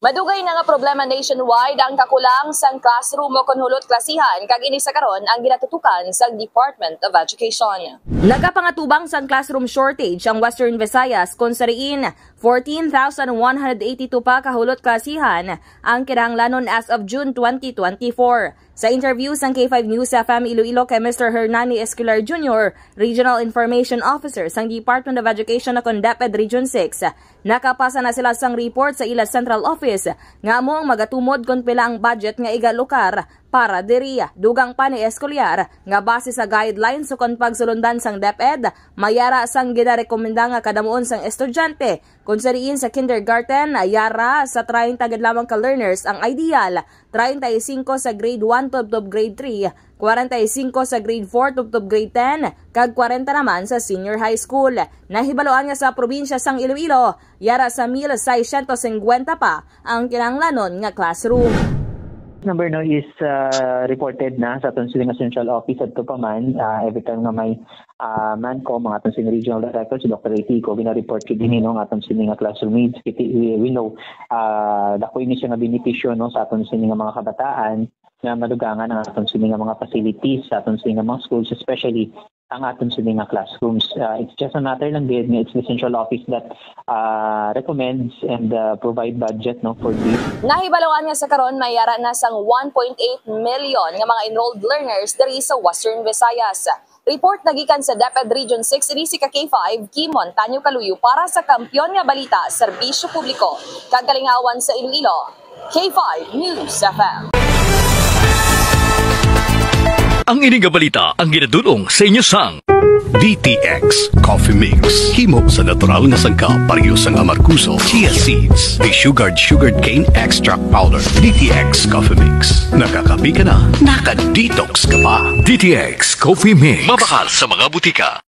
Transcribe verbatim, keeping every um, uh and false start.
Madugay na nga problema nationwide ang kakulang sang classroom o kon hulot klasihan, kag ini sa karon ang ginatutukan sang Department of Education. Nagapangatubang sang classroom shortage ang Western Visayas, kon sa diin fourteen thousand one hundred eighty-two pa ka hulot klasihan ang kinahanglanon as of June twenty twenty-four. Sa interview sang K five News F M Iloilo kay Mister Hernani Escolar Junior, Regional Information Officer sang Department of Education o kon DepEd Region six, nakapasa na sila sang report sa ila central office nga amo ang magatumod kon pila ang budget nga igalokar para diri. Dugang pa ni Escolar nga base sa guidelines o kon pagsulundan sang DepEd, may ara sang ginarekomenda nga kadamuon sang estudyante, kon sa diin sa kindergarten, yara sa treinta gid lamang ka learners ang ideal, treinta y cinco sa grade one tubtob grade three, kwarenta y cinco sa grade four tubtob grade ten, kag kwarenta naman sa senior high school. Nahibaluan nga sa probinsya sang Iloilo, yara sa mil seiscientos cincuenta pa ang kinahanglanon nga classroom. Number no is uh, reported na sa aton sini nga central office adto pa man, uh, every time nga may uh, MANCOM, mga aton sini regional director, si Doctor Etico, gina-report ko din no, nga aton sini nga classroom needs. Kiti, we, we know uh, dako ini siya nga benepisyo no, sa aton sini nga mga kabataan nga madugangan ang aton sini nga mga facilities, sa aton sini nga mga schools, especially ang aton sini nga classrooms. Uh, it's just a matter lang gid nga it's the central office that uh, recommends and uh, provide budget no for this. Nahibaluan nga sa karon may ara na sang one point eight million nga mga enrolled learners diri sa Western Visayas. Report na gikan sa DepEd Region six, ini si ka K five, Kimon Tanyo Kaluyo para sa Kampiyon nga Balita, Serbisyo Publiko, kag Kalingawan sa Iloilo, K five News F M. Ang ini nga balita ang ginadul-ong sa inyo sang D T X Coffee Mix. Himo sa natural nga sangkap, pareho sang amargoso, chia seeds, desugared sugarcane extract powder. D T X Coffee Mix. Nakakape ka na, naka-detox ka pa. D T X Coffee Mix. Mabakal sa mga butika.